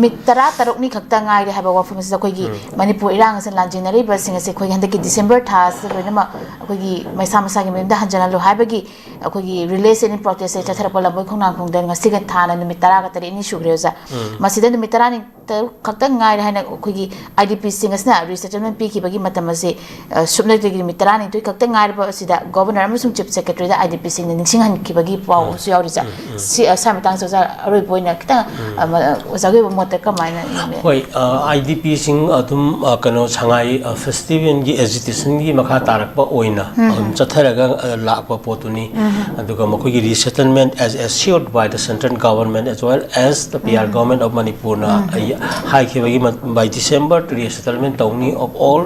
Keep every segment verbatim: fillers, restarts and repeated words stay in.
ꯅꯨꯃꯤꯠ ꯇꯔꯥ ꯇꯔꯨꯛꯅꯤ ꯈꯛꯇ ꯉꯥꯏꯔꯦ ꯍꯥꯏꯕ ꯋꯥꯐꯝ ꯑꯁꯤꯗ ꯑꯩꯈꯣꯏꯒꯤ ꯃꯅꯤꯄꯨꯔ ꯏꯔꯥꯡ ꯑꯁꯤꯅ ꯂꯥꯟꯖꯦꯟꯅꯔꯤꯕꯁꯤꯡ ꯑꯁꯦ ꯑꯩꯈꯣꯏꯒꯤ ꯍꯟꯗꯛꯀꯤ ꯗꯤꯁꯦꯝꯕꯔ ꯊꯥ ꯑꯁꯤꯗ ꯂꯣꯏꯅꯃꯛ ꯑꯩꯈꯣꯏꯒꯤ ꯃꯁꯥ ꯃꯁꯥꯒꯤ ꯃꯌꯨꯝꯗ ꯍꯟꯖꯤꯜꯍꯜꯂꯨ ꯍꯥꯏꯕꯒꯤ ꯑꯩꯈꯣꯏꯒꯤ ꯔꯤꯂꯦ ꯁꯤꯠ ꯏꯟ ꯄ꯭ꯔꯣꯇꯦꯁ ꯆꯠꯊꯔꯛꯄ ꯂꯝꯕꯣꯏ ꯈꯣꯡꯅꯥꯡꯈꯣꯡꯗ ꯉꯁꯤꯒ ꯊꯥꯅ ꯅꯨꯃꯤꯠ ꯇꯔꯥꯒ ꯇꯔꯦꯠꯅꯤ ꯁꯨꯈ꯭ꯔꯦ ꯑꯣꯖꯥ꯫ ꯃꯁꯤꯗ ꯅꯨꯃꯤꯠ ꯇꯔꯥꯅꯤ ꯇꯔꯨꯛ ꯈꯛꯇꯪ ꯉꯥꯏꯔꯦ ꯍꯥꯏꯅ ꯑꯩꯈꯣꯏꯒꯤ ꯑꯥꯏ ꯗꯤ ꯄꯤꯁꯤꯡ ꯑꯁꯤꯅ ꯔꯤꯁꯦꯇꯜꯃꯦꯟ ꯄꯤꯈꯤꯕꯒꯤ ꯃꯇꯝ ꯑꯁꯤ, ꯑ, ꯁꯨꯞꯅꯇꯒꯤ ꯅꯨꯃꯤꯠ ꯇꯔꯥꯅꯤꯊꯣꯏ ꯈꯛꯇꯪ ꯉꯥꯏꯔꯕ ꯑꯁꯤꯗ ꯒꯣꯕꯔꯅꯔ ꯑꯃꯁꯨꯡ ꯆꯤꯐ ꯁꯦꯀ꯭ꯔꯦꯇꯔꯤꯗ ꯑꯥꯏ ꯗꯤ ꯄꯤꯁꯤꯡꯅ ꯅꯤꯡꯁꯤꯡꯍꯟꯈꯤꯕꯒꯤ ꯄꯥꯎ ꯑꯃꯁꯨ ꯌꯥꯎꯔꯤ ꯑꯣꯖꯥ꯫ ꯁꯤ, ꯑ, ꯁ꯭ꯋꯥꯏ ꯃꯇꯥꯡꯁꯤꯗ ꯑꯣꯖꯥ ꯑꯔꯣꯏꯕ ꯑꯣꯏꯅ ꯈꯤꯇꯪ, ꯑ, ꯃ-, ꯑꯣꯖꯥꯒꯤ ꯑꯣꯏꯕ ꯃꯣꯠꯇ ꯀꯃꯥꯏꯅ ꯌꯦꯡꯕꯤ? ꯍꯣꯏ, ꯑ, ꯑꯥꯏ ꯗꯤ ꯄꯤꯁꯤꯡ ꯑꯗꯨꯝ, ꯑ, ꯀꯩꯅꯣ, ꯁꯉꯥꯏ, ꯑ, ꯐꯦꯁꯇꯤꯚꯦꯜꯒꯤ ꯑꯦꯖꯤꯇꯦꯁꯟꯒꯤ ꯃꯈꯥ ꯇꯥꯔꯛꯄ ꯑꯣꯏꯅ ꯑꯗꯨꯝ ꯆꯠꯊꯔꯒ, ꯑ, ꯂꯥꯛꯄ ꯄꯣꯠꯇꯨꯅꯤ꯫ ꯑꯗꯨꯒ ꯃꯈꯣꯏꯒꯤ resettlement as assured by the central government as well as the P R government of ꯃꯅꯤꯄꯨꯔꯅ ꯍꯥꯏꯈꯤꯕꯒꯤ ꯃ-, by December resettlement ꯇꯧꯅꯤ of all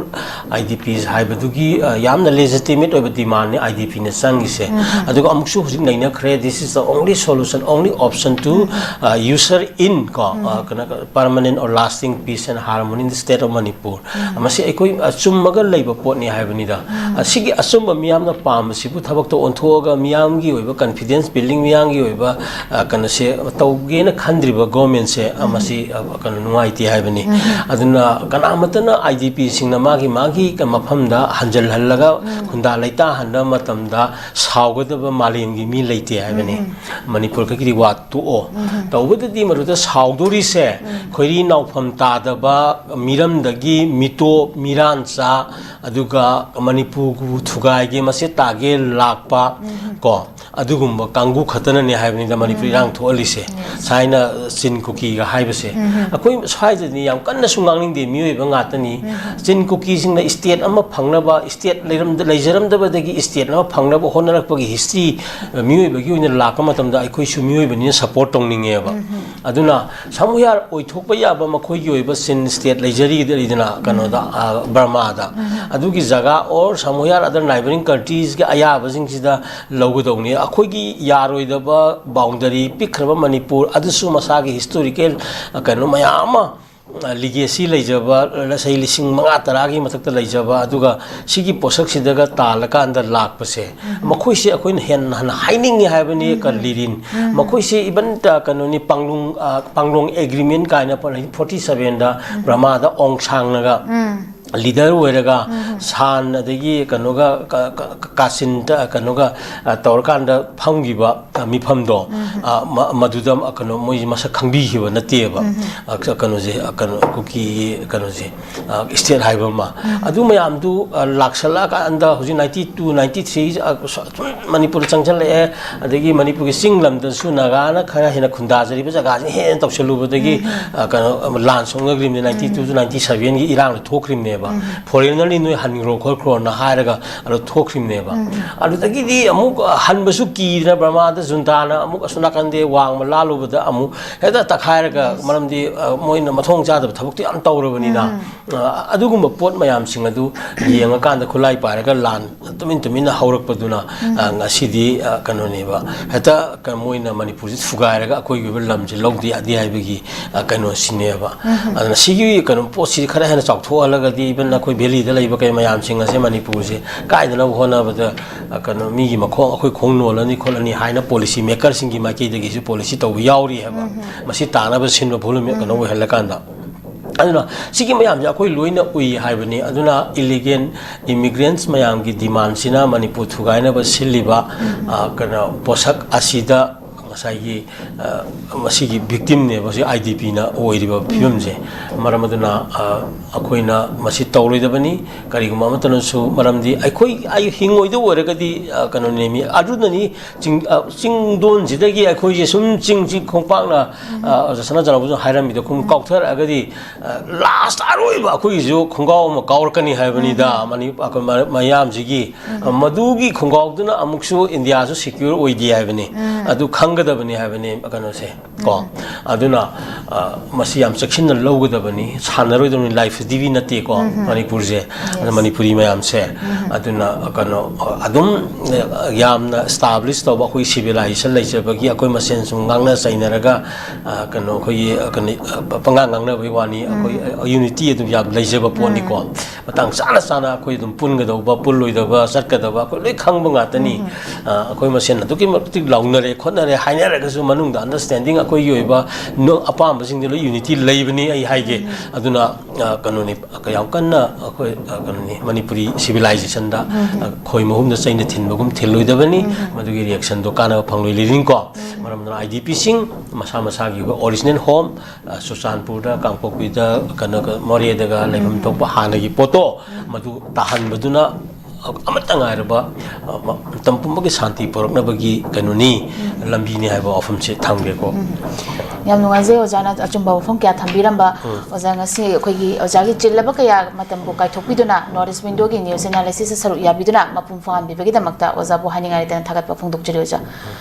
I D Ps ꯍꯥꯏꯕꯗꯨꯒꯤ, ꯑ, ꯌꯥꯝꯅ legitimate ꯑꯣꯏꯕ demandꯅꯤ I D Pꯅ ꯆꯪꯉꯤꯁꯦ꯫ ꯑꯗꯨꯒ ꯑꯃꯨꯛꯁꯨ ꯍꯧꯖꯤꯛ ꯅꯩꯅꯈ꯭ꯔꯦ, this is the only solution, only option to, ꯑ, usher in ꯀꯣ, ꯑ, ꯀꯩꯅꯣ, permanent or lasting peace and harmony in the state of Manipur꯫ ꯃꯁꯤ ꯑꯩꯈꯣꯏ ꯑꯆꯨꯝꯃꯒ ꯂꯩꯕ ꯄꯣꯠꯅꯤ ꯍꯥꯏꯕꯅꯤꯗ꯫ ꯑꯁꯤꯒꯤ ꯑꯆꯨꯝꯕ ꯃꯤꯌꯥꯝꯅ ꯄꯥꯝꯕꯁꯤꯕꯨ ꯊꯕꯛꯇ ꯑꯣꯟꯊꯣꯛꯑꯒ ꯃꯤꯌꯥꯝꯒꯤ ꯑꯣꯏꯕ confidence building, ꯃꯤꯌꯥꯝꯒꯤ ꯑꯣꯏꯕ, ꯑ, ꯀꯩꯅꯣꯁꯦ ꯇꯧꯒꯦꯅ ꯈꯟꯗ꯭ꯔꯤꯕ governmentꯁꯦ, ꯑ, ꯃꯁꯤ, ꯑ, ꯀꯩꯅꯣ, ꯅꯨꯡꯉꯥꯏꯇꯦ ꯍꯥꯏꯕꯅꯤ꯫ ꯑꯗꯨꯅ ꯀꯅꯥꯃꯠꯇꯅ I D Pꯁꯤꯡꯅ ꯃꯥꯒꯤ, ꯃꯥꯒꯤ ꯃꯐꯝꯗ ꯍꯟꯖꯜꯍꯜꯂꯒ ꯈꯨꯟꯗꯥ ꯂꯩꯇꯥꯍꯟꯕ ꯃꯇꯝꯗ ꯁꯥꯎꯒꯗꯕ ꯃꯥꯂꯦꯝꯒꯤ ꯃꯤ ꯂꯩꯇꯦ ꯍꯥꯏꯕꯅꯤ꯫ ꯃꯅꯤꯄꯨꯔ ꯈꯛꯀꯤꯗꯤ ꯋꯥ ꯇꯣꯛꯑꯣ꯫ ꯇꯧꯕꯗꯗꯤ ꯃꯗꯨꯗ ꯁꯥꯎꯗꯣꯔꯤꯁꯦ ꯈꯣꯏꯔꯤ ꯅꯥꯎꯐꯝ ꯇꯥꯗꯕ, ꯃꯤꯔꯝꯗꯒꯤ ꯃꯤꯇꯣꯞ, ꯃꯤꯔꯥꯟꯆꯥ, ꯑꯗꯨꯒ ꯃꯅꯤꯄꯨꯔꯕꯨ ꯊꯨꯒꯥꯏꯒꯦ, ꯃꯁꯦ ꯇꯥꯒꯦ ꯂꯥꯛꯄ, ꯀꯣ, ꯑꯗꯨꯒꯨꯝꯕ ꯀꯥꯡꯕꯨ ꯈꯛꯇꯅꯅꯦ ꯍꯥꯏꯕꯅꯤꯗ ꯃꯅꯤꯄꯨꯔ ꯏꯔꯥꯡ ꯊꯣꯛꯍꯜꯂꯤꯁꯦ꯫ ꯁꯥꯏꯅ ꯆꯤꯟ ꯀꯨꯀꯤꯒ ꯍꯥꯏꯕꯁꯦ꯫ ꯑꯩꯈꯣꯏ ꯁ꯭ꯋꯥꯏꯗꯗꯤ ꯌꯥꯝ ꯀꯟꯅꯁꯨ ꯉꯥꯡꯅꯤꯡꯗꯦ, ꯃꯤꯑꯣꯏꯕ ꯉꯥꯛꯇꯅꯤ꯫ ꯆꯤꯟ ꯀꯨꯀꯤꯁꯤꯡꯅ state ꯑꯃ ꯐꯪꯅꯕ, state ꯂꯩꯔꯝꯗ-, ꯂꯩꯖꯔꯝꯗꯕꯗꯒꯤ state ꯑꯃ ꯐꯪꯅꯕ ꯍꯣꯠꯅꯔꯛꯄꯒꯤ history, ꯑ, ꯃꯤꯑꯣꯏꯕꯒꯤ ꯑꯣꯏꯅ ꯂꯥꯛꯄ ꯃꯇꯝꯗ ꯑꯩꯈꯣꯏꯁꯨ ꯃꯤꯑꯣꯏꯕꯅꯤꯅ support ꯇꯧꯅꯤꯡꯉꯦꯕ꯫ ꯑꯗꯨꯅ ꯁꯃꯨꯍꯤꯌꯥꯔ ꯑꯣꯏꯊꯣꯛꯄ ꯌꯥꯕ ꯃꯈꯣꯏꯒꯤ ꯑꯣꯏꯕ ꯆꯤꯟ state ꯂꯩꯖꯔꯤꯗꯅ ꯀꯩꯅꯣꯗ, ꯑ, ꯕꯔꯃꯥꯗ꯫ ꯑꯗꯨꯒꯤ ꯖꯒꯥ or ꯁꯃꯨꯍꯤꯌꯥꯔ other neighbouring countriesꯀꯤ ꯑꯌꯥꯕꯁꯤꯡꯁꯤꯗ ꯂꯧꯒꯗꯧꯅꯤ꯫ ꯑꯩꯈꯣꯏꯒꯤ ꯌꯥꯔꯣꯏꯗꯕ boundary ꯄꯤꯛꯈ꯭ꯔꯕ ꯃꯅꯤꯄꯨꯔ ꯑꯗꯨꯁꯨ ꯃꯁꯥꯒꯤ historical, ꯑ, ꯀꯩꯅꯣ ꯃꯌꯥꯝ ꯑꯃ ꯂꯤꯒꯦꯁꯤ ꯂꯩꯖꯕ, ꯂꯁꯩ ꯂꯤꯁꯤꯡ ꯃꯉꯥ ꯇꯔꯥꯒꯤ ꯃꯊꯛꯇ ꯂꯩꯖꯕ, ꯑꯗꯨꯒ ꯁꯤꯒꯤ ꯄꯣꯠꯁꯛꯁꯤꯗꯒ ꯇꯥꯜꯂꯀꯥꯟꯗ ꯂꯥꯛꯄꯁꯦ, ꯃꯈꯣꯏꯁꯦ ꯑꯩꯈꯣꯏꯅ ꯍꯦꯟꯅ ꯍꯟꯅ ꯍꯥꯏꯅꯤꯡꯉꯤ ꯍꯥꯏꯕꯅꯤ꯫ ꯀ ꯂꯤꯔꯤꯟ, ꯃꯈꯣꯏꯁꯦ ꯏꯕꯟ ꯀꯩꯅꯣꯅꯤ, ꯄꯥꯡꯂꯣꯡ, ꯄꯥꯡꯂꯣꯡ ꯑꯦꯒ꯭ꯔꯤꯃꯦꯟ ꯀꯥꯏꯅ ꯐꯣꯔꯇꯤ ꯁꯕꯦꯟꯗ ꯕ꯭ꯔꯃꯥꯗ ꯑꯣꯡ ꯁꯥꯡꯅꯒ ꯂꯤꯗꯔ ꯑꯣꯏꯔꯒ, ꯁꯥꯟ ꯑꯗꯒꯤ ꯀꯩꯅꯣꯒ, ꯀꯥꯆꯤꯟꯗ ꯀꯩꯅꯣꯒ ꯇꯧꯔꯀꯥꯟꯗ ꯐꯝꯈꯤꯕ ꯃꯤꯐꯝꯗꯣ, ꯃꯗꯨꯗ ꯀꯩꯅꯣ, ꯃꯣꯏꯁꯦ ꯃꯁꯛ ꯈꯪꯕꯤꯈꯤꯕ ꯅꯠꯇꯦꯕ꯫ ꯀꯩꯅꯣꯁꯦ, ꯀꯩꯅꯣ, ꯀꯨꯀꯤꯒꯤ ꯀꯩꯅꯣꯁꯦ, ꯏꯁꯇꯦꯠ ꯍꯥꯏꯕ ꯑꯃ꯫ ꯑꯗꯨ ꯃꯌꯥꯝꯗꯨ ꯂꯥꯛꯁꯜꯂꯛꯑꯀꯥꯟꯗ ꯍꯧꯖꯤꯛ ꯅꯥꯏꯟꯇꯤ ꯇꯨ, ꯅꯥꯏꯟꯇꯤ ꯊ꯭ꯔꯤ ꯁꯨꯝ ꯃꯅꯤꯄꯨꯔꯗ ꯆꯪꯁꯜꯂꯛꯑꯦ꯫ ꯑꯗꯒꯤ ꯃꯅꯤꯄꯨꯔꯒꯤ ꯆꯤꯡ ꯂꯝꯗꯁꯨ ꯅꯥꯒꯥꯅ ꯈꯔ ꯍꯦꯟꯅ ꯈꯨꯟꯗꯥꯖꯔꯤꯕ ꯖꯒꯥꯁꯤꯅ ꯍꯦꯟꯅ ꯇꯧꯁꯜꯂꯨꯕꯗꯒꯤ, ꯀꯩꯅꯣ, ꯂꯥꯟ ꯁꯣꯛꯅꯈ꯭ꯔꯤꯕꯅꯤ꯫ ꯅꯥꯏꯟꯇꯤ ꯇꯨ ꯇꯨ ꯅꯥꯏꯟꯇꯤ ꯁꯕꯦꯟꯒꯤ ꯏꯔꯥꯡꯗ ꯊꯣꯛꯈ꯭ꯔꯤꯕꯅꯦꯕ꯫ ꯐꯣꯔꯦꯟꯅꯔꯅꯤ, ꯅꯣꯏ ꯍꯟꯈ꯭ꯔꯣ ꯈꯣꯠꯈ꯭ꯔꯣꯅ ꯍꯥꯏꯔꯒ ꯑꯗꯨ ꯊꯣꯛꯈ꯭ꯔꯤꯕꯅꯦꯕ꯫ ꯑꯗꯨꯗꯒꯤꯗꯤ ꯑꯃꯨꯛ ꯍꯟꯕꯁꯨ ꯀꯤꯗꯅ ꯕ꯭ꯔꯃꯥꯗ ꯖꯨꯟꯇꯥꯅ ꯑꯃꯨꯛ ꯑꯁꯣꯝ ꯅꯥꯀꯟꯗꯤ ꯋꯥꯡꯃ ꯂꯥꯜꯂꯨꯕꯗ ꯑꯃꯨꯛ ꯍꯦꯛꯇ ꯇꯛꯈꯥꯏꯔꯒ, ꯃꯔꯝꯗꯤ ꯃꯣꯏꯅ ꯃꯊꯣꯡ ꯆꯥꯗꯕ ꯊꯕꯛꯇꯤ ꯌꯥꯝ ꯇꯧꯔꯕꯅꯤꯅ꯫ ꯑꯗꯨꯒꯨꯝꯕ ꯄꯣꯠ ꯃꯌꯥꯝꯁꯤꯡ ꯑꯗꯨ ꯌꯦꯡꯉꯀꯥꯟꯗ, ꯈꯨꯠꯂꯥꯏ ꯄꯥꯏꯔꯒ ꯂꯥꯟ ꯇꯨꯃꯤꯟ ꯇꯨꯃꯤꯟꯅ ꯍꯧꯔꯛꯄꯗꯨꯅ, ꯉꯁꯤꯗꯤ ꯀꯩꯅꯣꯅꯦꯕ, ꯍꯦꯛꯇ ꯃꯣꯏꯅ ꯃꯅꯤꯄꯨꯔꯁꯤ ꯊꯨꯒꯥꯏꯔꯒ ꯑꯩꯈꯣꯏꯒꯤ ꯑꯣꯏꯕ ꯂꯝꯁꯦ ꯂꯧꯗ ꯌꯥꯗꯦ ꯍꯥꯏꯕꯒꯤ ꯀꯩꯅꯣꯁꯤꯅꯦꯕ꯫ ꯑꯗꯨꯅ ꯁꯤꯒꯤ ꯀꯩꯅꯣ ꯄꯣꯠꯁꯤ ꯈꯔ ꯍꯦꯟꯅ ꯆꯥꯎꯊꯣꯛꯍꯜꯂꯒꯗꯤ, ꯏꯚꯟ ꯑꯩꯈꯣꯏ ꯚꯦꯂꯤꯗ ꯂꯩꯕ ꯀꯩ ꯃꯌꯥꯝꯁꯤꯡ ꯑꯁꯦ ꯃꯅꯤꯄꯨꯔꯁꯦ ꯀꯥꯏꯗꯅꯕ ꯍꯣꯠꯅꯕꯗ, ꯀꯩꯅꯣ, ꯃꯤꯒꯤ ꯃꯈꯣꯡ, ꯑꯩꯈꯣꯏ ꯈꯣꯡ ꯅꯣꯜꯂꯅꯤ ꯈꯣꯠꯂꯅꯤ ꯍꯥꯏꯅ ꯄꯣꯂꯤꯁꯤ ꯃꯦꯀꯔꯁꯤꯡꯒꯤ ꯃꯥꯏꯀꯩꯗꯒꯤꯁꯨ ꯄꯣꯂꯤꯁꯤ ꯇꯧꯕ ꯌꯥꯎꯔꯤ ꯍꯥꯏꯕ꯫ ꯃꯁꯤ ꯇꯥꯅꯕ ꯁꯤꯟꯕ ꯐꯨꯂꯝ ꯀꯩꯅꯣ ꯑꯣꯏꯍꯜꯂꯀꯥꯟꯗ꯫ ꯑꯗꯨꯅ ꯁꯤꯒꯤ ꯃꯌꯥꯝꯁꯦ ꯑꯩꯈꯣꯏ ꯂꯣꯏꯅ ꯎꯏ ꯍꯥꯏꯕꯅꯤ꯫ ꯑꯗꯨꯅ ꯏꯂꯤꯒꯦꯟ ꯏꯃꯤꯒ꯭ꯔꯦꯟꯁ ꯃꯌꯥꯝꯒꯤ ꯗꯤꯃꯥꯟꯁꯤꯅ ꯃꯅꯤꯄꯨꯔ ꯊꯨꯒꯥꯏꯅꯕ ꯁꯤꯜꯂꯤꯕ, ꯀꯩꯅꯣ, ꯄꯣꯠꯁꯛ ꯑꯁꯤꯗ ꯉꯁꯥꯏꯒꯤ, ꯃꯁꯤꯒꯤ ꯚꯤꯛꯇꯤꯝꯅꯦꯕ ꯍꯧꯖꯤꯛ ꯑꯥꯏ ꯗꯤ ꯄꯤꯅ ꯑꯣꯏꯔꯤꯕ ꯐꯤꯕꯝꯁꯦ꯫ ꯃꯔꯝ ꯑꯗꯨꯅ ꯑꯩꯈꯣꯏꯅ ꯃꯁꯤ ꯇꯧꯔꯣꯏꯗꯕꯅꯤ꯫ ꯀꯔꯤꯒꯨꯝꯕ ꯑꯃꯠꯇꯅꯁꯨ, ꯃꯔꯝꯗꯤ ꯑꯩꯈꯣꯏ, ꯑꯩ ꯍꯤꯡꯉꯣꯏꯗꯧ ꯑꯣꯏꯔꯒꯗꯤ, ꯀꯩꯅꯣꯅꯦ, ꯃꯤ ꯑꯗꯨꯅꯅꯤ, ꯆꯤꯡ, ꯆꯤꯡꯗꯣꯟꯁꯤꯗꯒꯤ ꯑꯩꯈꯣꯏꯁꯦ ꯁꯨꯝ ꯆꯤꯡ, ꯆꯤꯡ ꯈꯣꯡꯄꯥꯛꯅ, ꯑꯣꯖꯥ ꯁꯅꯥꯖꯅꯕꯁꯨ ꯍꯥꯏꯔꯝꯃꯤꯗꯣ, ꯈꯨꯝ ꯀꯥꯎꯊꯔꯛꯑꯒꯗꯤ, ꯂꯥꯁ ꯑꯔꯣꯏꯕ ꯑꯩꯈꯣꯏꯒꯤꯁꯨ ꯈꯣꯡꯒꯥꯎ ꯑꯃ ꯀꯥꯎꯔꯛꯀꯅꯤ ꯍꯥꯏꯕꯅꯤꯗ꯫ ꯃꯅꯤ-, ꯑꯩꯈꯣꯏ ꯃ-, ꯃꯌꯥꯝꯁꯤꯒꯤ, ꯃꯗꯨꯒꯤ ꯈꯣꯡꯒꯥꯎꯗꯨꯅ ꯑꯃꯨꯛꯁꯨ ꯏꯟꯗꯤꯌꯥꯁꯨ ꯁꯦꯀ꯭ꯌꯨꯔ ꯑꯣꯏꯗꯦ ꯍꯥꯏꯕꯅꯤ꯫ ꯑꯗꯨ ꯈꯪꯒꯗꯕ ꯇꯧꯒꯗꯕꯅꯤ ꯍꯥꯏꯕꯅꯤ ꯀꯩꯅꯣꯁꯦ ꯀꯣ꯫ ꯑꯗꯨꯅ, ꯑ, ꯃꯁꯤ ꯌꯥꯝ ꯆꯦꯛꯁꯤꯟꯅ ꯂꯧꯒꯗꯕꯅꯤ, ꯁꯥꯟꯅꯔꯣꯏꯗꯕꯅꯤ, ꯂꯥꯏꯐ ꯇꯤ ꯚꯤ ꯅꯠꯇꯦꯀꯣ ꯃꯅꯤꯄꯨꯔꯁꯦ꯫ ꯑꯗꯨꯅ ꯃꯅꯤꯄꯨꯔꯤ ꯃꯌꯥꯝꯁꯦ, ꯑꯗꯨꯅ, ꯑ, ꯀꯩꯅꯣ, ꯑ, ꯑꯗꯨꯝ, ꯑ, ꯌꯥꯝꯅ ꯏꯁꯇꯥꯕ꯭ꯂꯤꯁ ꯇꯧꯕ ꯑꯩꯈꯣꯏ ꯁꯤꯚꯤꯂꯥꯏꯖꯦꯁꯟ ꯂꯩꯖꯕꯒꯤ ꯑꯩꯈꯣꯏ ꯃꯁꯦꯟ ꯁꯨꯝ ꯉꯥꯡꯅ ꯆꯩꯅꯔꯒ, ꯑ, ꯀꯩꯅꯣ, ꯑꯩꯈꯣꯏꯒꯤ, ꯑ, ꯀꯩꯅꯣ, ꯑ, ꯄꯉꯥꯡ ꯉꯥꯡꯅꯕꯒꯤ ꯋꯥꯅꯤ꯫ ꯑꯩꯈꯣꯏ, ꯑ, ꯌꯨꯅꯤꯇꯤ ꯑꯗꯨꯝ ꯌꯥꯝ ꯂꯩꯖꯕ ꯄꯣꯠꯅꯤꯀꯣ꯫ ꯃꯇꯥꯡ ꯆꯥꯅ ꯆꯥꯅ ꯑꯩꯈꯣꯏ ꯑꯗꯨꯝ ꯄꯨꯟꯒꯗꯧꯕ, ꯄꯨꯜꯂꯣꯏꯗꯕ, ꯆꯠꯀꯗꯕ ꯑꯩꯈꯣꯏ ꯂꯣꯏ ꯈꯪꯕ ꯉꯥꯛꯇꯅꯤ꯫ ꯑ, ꯑꯩꯈꯣꯏ ꯃꯁꯦꯟ ꯑꯗꯨꯛꯀꯤ ꯃꯇꯤꯛ ꯂꯥꯎꯅꯔꯦ, ꯈꯣꯠꯅꯔꯦ ꯍꯥꯏꯅꯔꯒꯁꯨ ꯃꯅꯨꯡꯗ ꯑꯟꯗꯔꯁ꯭ꯇꯦꯟꯗꯤꯡ ꯑꯩꯈꯣꯏꯒꯤ ꯑꯣꯏꯕ ꯅꯣ-, ꯑꯄꯥꯝꯕꯁꯤꯡꯗꯤ ꯂꯣꯏ ꯌꯨꯅꯤꯇꯤ ꯂꯩꯕꯅꯤ ꯑꯩ ꯍꯥꯏꯒꯦ꯫ ꯑꯗꯨꯅ, ꯑ, ꯀꯩꯅꯣꯅꯤ, ꯌꯥꯝ ꯀꯟꯅ ꯑꯩꯈꯣꯏ, ꯑ, ꯀꯩꯅꯣꯅꯤ, ꯃꯅꯤꯄꯨꯔꯤ ꯁꯤꯚꯤꯂꯥꯏꯖꯦꯁꯟꯗ, ꯑ, ꯈꯣꯏ ꯃꯍꯨꯝꯗ ꯆꯩꯅ ꯊꯤꯟꯕꯒꯨꯝ ꯊꯤꯜꯂꯣꯏꯗꯕꯅꯤ꯫ ꯃꯗꯨꯒꯤ ꯔꯤꯌꯦꯛꯁꯟꯗꯣ ꯀꯥꯟꯅꯕ ꯐꯪꯂꯣꯏꯗꯣꯏꯅꯤꯀꯣ꯫ ꯃꯔꯝ ꯑꯗꯨꯅ ꯑꯥꯏ ꯗꯤ ꯄꯤꯁꯤꯡ ꯃꯁꯥ ꯃꯁꯥꯒꯤ ꯑꯣꯏꯕ ꯑꯣꯔꯤꯖꯤꯅꯦꯜ ꯍꯣꯝ, ꯑ, ꯆꯨꯔꯆꯥꯟꯄꯨꯔꯗ, ꯀꯥꯡꯄꯣꯛꯄꯤꯗ, ꯀꯩꯅꯣ, ꯃꯣꯔꯦꯗꯒ ꯂꯩꯐꯝ ꯊꯣꯛꯄ ꯍꯥꯟꯅꯒꯤ ꯄꯣꯠꯇꯣ ꯃꯗꯨ ꯇꯥꯍꯟꯕꯗꯨꯅ ꯑꯃꯠꯇ ꯉꯥꯏꯔꯕ, ꯑ, ꯃ-, ꯃꯇꯝ ꯄꯨꯝꯕꯒꯤ ꯁꯥꯟꯇꯤ ꯄꯨꯔꯛꯅꯕꯒꯤ ꯀꯩꯅꯣꯅꯤ, ꯂꯝꯕꯤꯅꯤ ꯍꯥꯏꯕ ꯋꯥꯐꯝꯁꯦ ꯊꯝꯒꯦꯀꯣ꯫ ꯌꯥꯝ ꯅꯨꯡꯉꯥꯏꯖꯩ ꯑꯣꯖꯥꯅ ꯑꯆꯨꯝꯕ ꯋꯥꯐꯝ ꯀꯌꯥ ꯊꯝꯕꯤꯔꯝꯕ꯫ ꯑꯣꯖꯥ, ꯉꯁꯤ ꯑꯩꯈꯣꯏꯒꯤ ꯑꯣꯖꯥꯒꯤ ꯆꯤꯜꯂꯕ ꯀꯌꯥ ꯃꯇꯝꯕꯨ ꯀꯥꯏꯊꯣꯛꯄꯤꯗꯨꯅ North East Window ꯒꯤ news analysis ꯇ ꯁꯔꯨꯛ ꯌꯥꯕꯤꯗꯨꯅ ꯃꯄꯨꯡ ꯐꯥꯍꯟꯕꯤꯕꯒꯤꯗꯃꯛꯇ ꯑꯣꯖꯥꯕꯨ ꯍꯥꯏꯅꯤꯡꯉꯥꯏ ꯂꯩꯇꯅ ꯊꯥꯒꯠꯄ ꯐꯣꯡꯗꯣꯛꯆꯔꯤ ꯑꯣꯖꯥ꯫